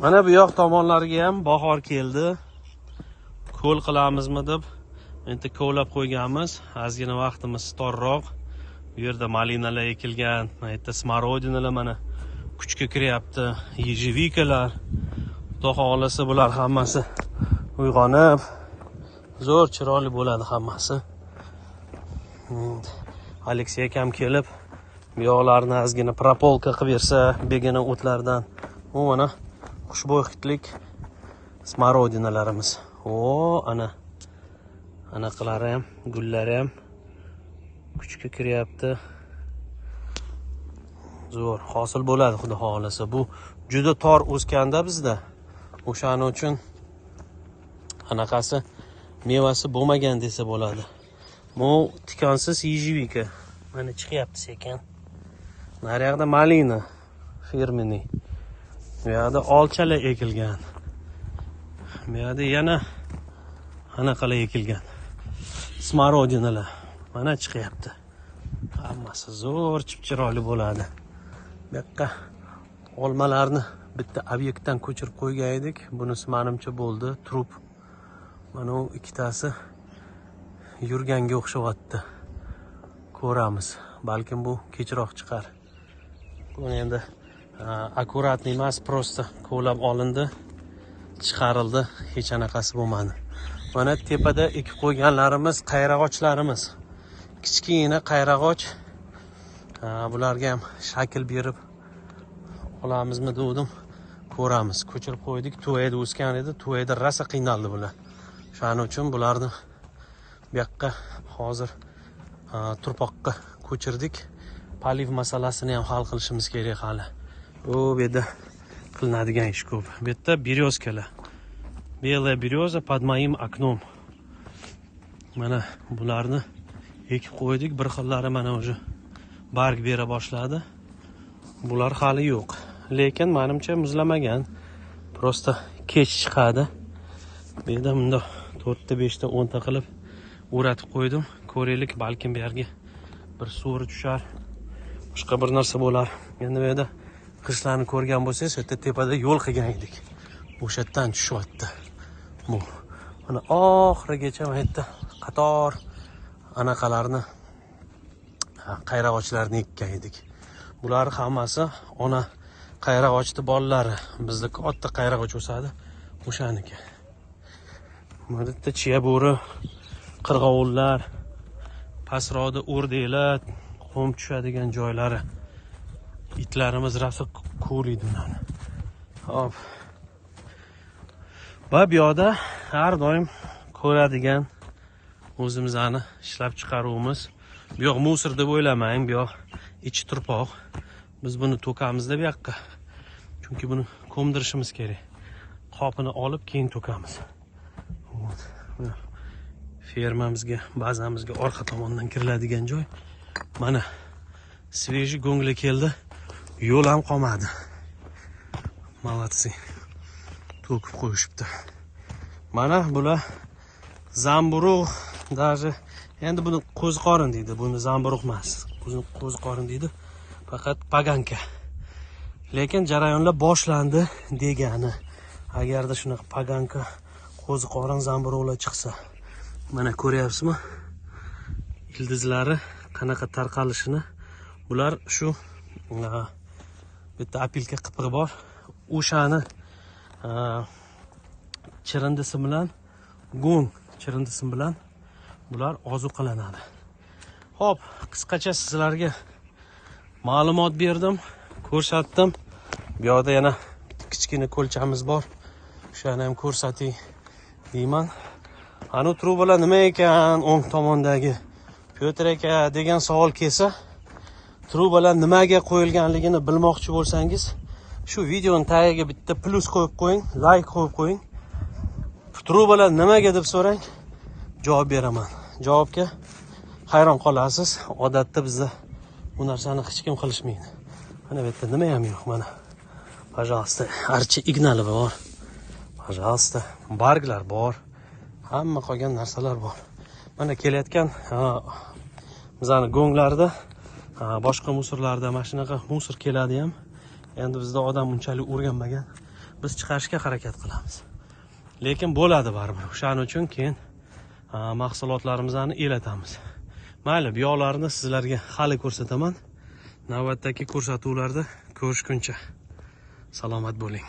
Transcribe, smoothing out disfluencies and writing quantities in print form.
Mana bu yoq tomonlarga ham bahor keldi. Ko'l qilamizmi deb endi kovlab qo'yganmiz. Ozgina vaqtimiz torroq. Bu yerda malinalar ekilgan, mana yerda смородина lar mana kuchga kiryapti, ежевика lar. Xudo xohlasa, bular hammasi uyg'onib, zo'r, chiroyli bo'ladi hammasi. Aleksey akam kelib bu yoqlarni ozgina прополка qilib bersa, begona o'tlardan. U mana xushbo'y hidlik смородина larimiz. O, ana anaqalari ham, gullari ham kuchga kiryapti. Zo'r hosil bo'ladi, xudo xohlasa. Bu juda tor o'skanda bizda. O'shaning uchun anaqasi, mevasi bo'lmagan desa bo'ladi. Bu tikonsiz ежевика. Mana chiqyapti sekin. Naryoqda malina фирменный. Bu yoqda olchalar ekilgan. Bu yoqda yana anaqalar ekilgan. Смородина lar. Mana chiqyapti. Hammasi zo'r, chip-chiroyli bo'ladi. Bu yoqqa olmalarni bitta obyektdan ko'chirib qo'ygan edik. Bunisi manimcha bo'ldi, труп. Mana u ikkitasi yurganga o'xshavyapti. Ko'ramiz. Balkim bu kechroq chiqar. Buni endi аккуратный emas, просто kovlab olindi, chiqarildi, hech anaqasi bo'lmadi. Mana tepada ekib qo'yganlarimiz qayrag'ochlarimiz. Kichkina qayrag'och. Bularga ham shakl berib olamizmi degandim. Ko'ramiz. Ko'chirib qo'ydik. Tuvayda o'sgan edi. Tuvayda rosa qiynaldi bular. Shuning uchun bularni bu yoqqa hozir turpoqqa ko'chirdik. Полив masalasini ham hal qilishimiz kerak hali. U bu yerda qilinadigan ish ko'p. Bu yerda берёзка lar. Белая береза под моим окном. Mana bularni ekib qo'ydik. Bir xillari mana уже barg bera boshladi. Bular hali yo'q. Lekin menimcha muzlamagan. Просто kech chiqadi. Bu yerda bundoq 4 ta, 5 ta, 10 ta qilib o'ratib qo'ydim. Ko'raylik, balkim bu yerga bir so'ri tushar. Boshqa bir narsa bo'lar. Endi bu yerda qishlarni ko'rgan bo'lsangiz, u yerda tepada yo'l qilgan edik. O'sha yerdan tushyapti. Bu. Mana oxirigacha mana yerda qator anaqalarni, qayrag'ochlarni ekkan edik. Bular hammasi ona qayrag'ochni bolalari. Bizda katta qayrag'och o'sadi, o'shaniki. Mana yerda chiya bo'ri, qirg'ovullar, pastroqda o'rdaklar, qum tushadigan joylari. Itlarimiz rosa ko'riydi ularni. Hop. Va bu yoqda har doim ko'radigan o'zimizni ishlab chiqaruvimiz. Bu yoq мусор deb o'ylamang, bu yoq ichi turpoq. Biz buni to'kamizda bu yoqqa. Chunki buni ko'mdirishimiz kerak. Qopini olib keyin to'kamiz. Вот. Fermamizga, bazamizga orqa tomondan kiriladigan joy. Mana свежий go'ngla keldi. Yo'l ham qolmadi. Молодцы. To'kib qo'yishibdi. Mana bular zamburug', даже endi buni qo'ziqorin deydi. Buni zamburug' emas. Buni qo'ziqorin deydi. Faqat поганка. Lekin jarayonlar boshlandi degani. Agarda shunaqa поганка, qo'ziqorin, zamburug'lar chiqsa, mana ko'ryapsizmi? Ildizlari qanaqa tarqalishini. Bular shu bitta опилка qipig'i bor. O'shani chirindisi bilan, go'ng chirindisi bilan bular ozuqalanadi. Xo'p, qisqacha sizlarga ma'lumot berdim, ko'rsatdim. Bu yoqda yana bitta kichkina ko'lchamiz bor. O'shani ham ko'rsatay deyman. Anu trubalar nima ekan o'ng tomondagi? Pyotr aka degan savol kelsa, trubalar nimaga qo'yilganligini bilmoqchi bo'lsangiz, shu videoni tagiga bitta plyus qo'yib qo'ying, layk qo'yib qo'ying. Trubalar nimaga deb so'rang, javob beraman. Javobga hayron qolasiz. Odatda bizda bu narsani hech kim qilishmaydi. Mana bu yerda nima ham yo'q mana. Пожалуйста, archa ignali bor. Пожалуйста, barglar bor. Hamma qolgan narsalar bor. Mana kelayotgan bizani go'nglarda, boshqa мусор larda mana shunaqa мусор keladi ham. Endi bizda odam unchalik o'rganmagan. Biz chiqarishga harakat qilamiz. Lekin bo'ladi baribir. O'shaning uchun keyin mahsulotlarimizni elatamiz. Mayli, bu yoqlarini sizlarga hali ko'rsataman. Navbatdagi ko'rsatuvlarda ko'rishguncha salomat bo'ling.